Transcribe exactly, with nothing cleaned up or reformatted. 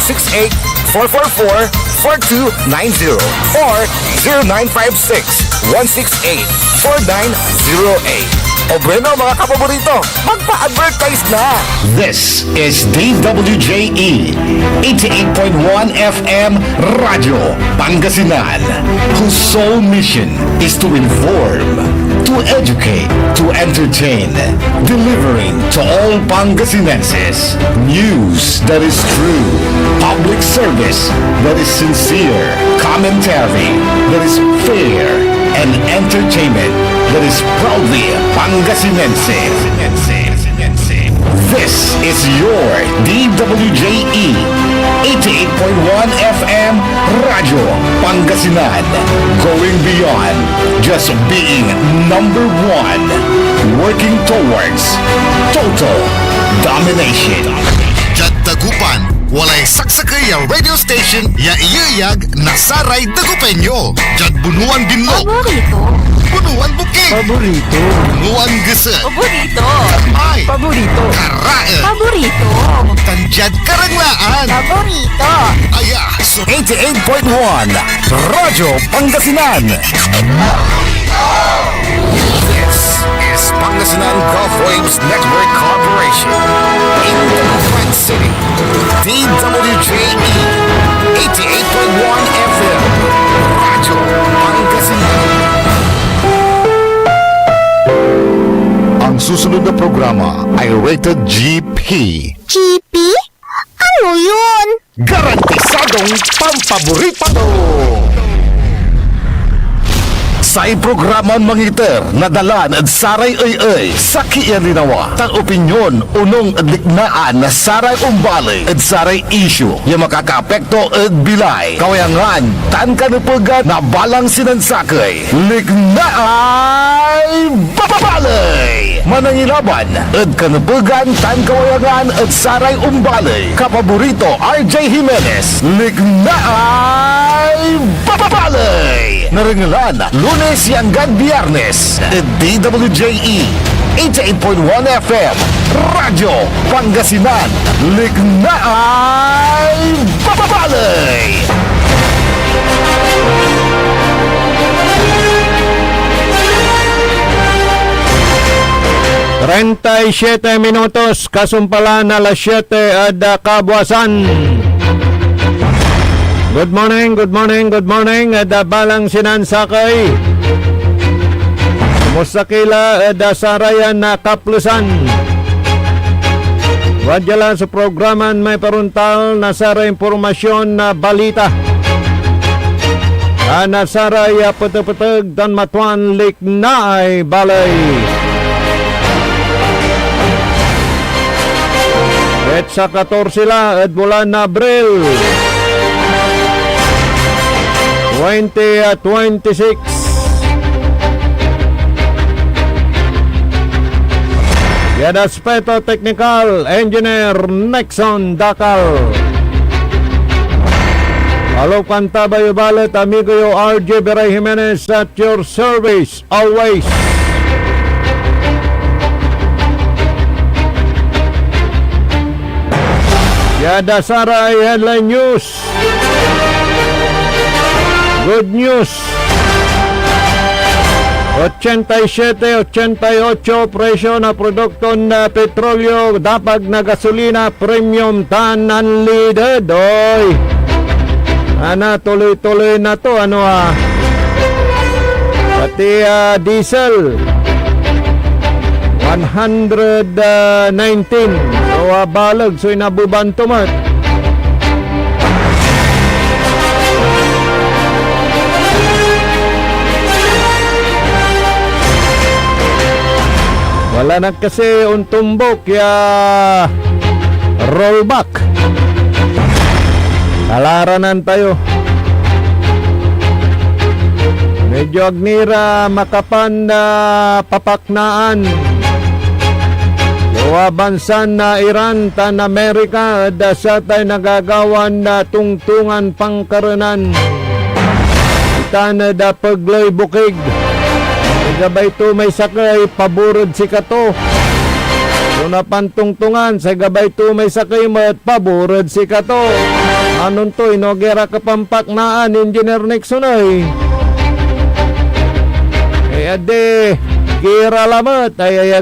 six eight, four four four, four two nine zero or zero nine five six, one six eight, four nine zero eight. O bueno, mga kapaborito, magpa-advertise na! This is D W J E, eighty-eight point one F M Radyo Pangasinan, whose sole mission is to inform, to educate, to entertain, delivering to all Pangasinenses news that is true, public service that is sincere, commentary that is fair, and entertainment that is proudly Pangasinense. This is your D W J E eighty-eight point one F M Radyo Pangasinan, going beyond just being number one, working towards total domination. Diad Dagupan, walay saksakey ya radio station ya iyeyag na saray Dagupeño. Diad Bunuan Binlog, Paborito. Bunuan Bukig, Paborito. Bunuan Geset, Paborito. Ay, Paborito. Karaen, Paborito. Tan diad Karanglaan, Paborito. Aya so eighty-eight point one Radyo Pangasinan. This is Pangasinan Gulf Waves Network Corporation in Dagupan City. D W J E, eighty-eight point one F M, Radyo Pangasinan. Ang susunod na programa ay rated G P. G P? Ano yun? Garantisadong pampaborito! Say programan mangiter na dalan ed saray ey-ey, sakey ya linawa, tan opinyon onung ed liknaan na saray ombaley ed saray isyu ya makakaapekto ed bilay, kawayangan, tan kanepegan na balang sinansakey. Liknaay Baley! Manangilaban ed kanepegan tan kawayangan ed saray ombaley. Kapaborito, R J Jimenez. Liknaay Baley! Narengelan Lunes ya anggad Biyernes ed D W J E eighty-eight point one F M, Radyo Pangasinan. Liknaay Baley! Treinta y siete minutos, kasumpalan na alas siete ed, ah, kabuasan. Good morning, good morning, good morning ed, ah, balang sinansakey. Kumusta ki la ed, ah, sarayan, ah, kaplesan? Wadya la so programan maiparontal na saray impormasyon na balita, tan na saray, ah, petepeteg tan matuan liknaay baley. Petsa katorse la ed bulan na Abril, twenty twenty-six. Diad aspeto teknikal, Engineer Nixon Dacal. Alokan ta bayo balet, amigo yo, R J Beray Jimenez, at your service always. Diad saray headline news. Good news. Ochenta y siete, ochenta y ocho presyo na produkton, ah, petrolyo, dapag na gasolina, premium tan unleaded. Oy! Ana, tuloy-tuloy na to, ano, ah. Pati, ah, diesel, one hundred nineteen. So, ah, baleg so inabeban to met. Wala na kasi ontumbok ya rollback. Kalaranan tayo. Medyo ag ni ra makapan, ah, papaknaan. Lua bansan na Iran tan Amerika ed, ah, satay nagagawan, ah, tungtungan pangkarenan. Itan ed, ah, pegley bokig. Say gabay to may sakey, pabor ed sikato. So, napantungtungan, say gabay to may sakey met, pabor ed sikato. Anon toy no gira kapampaknaan, Engineer Nixon, ey. Ay, adi, gira lamet. Ay, ay,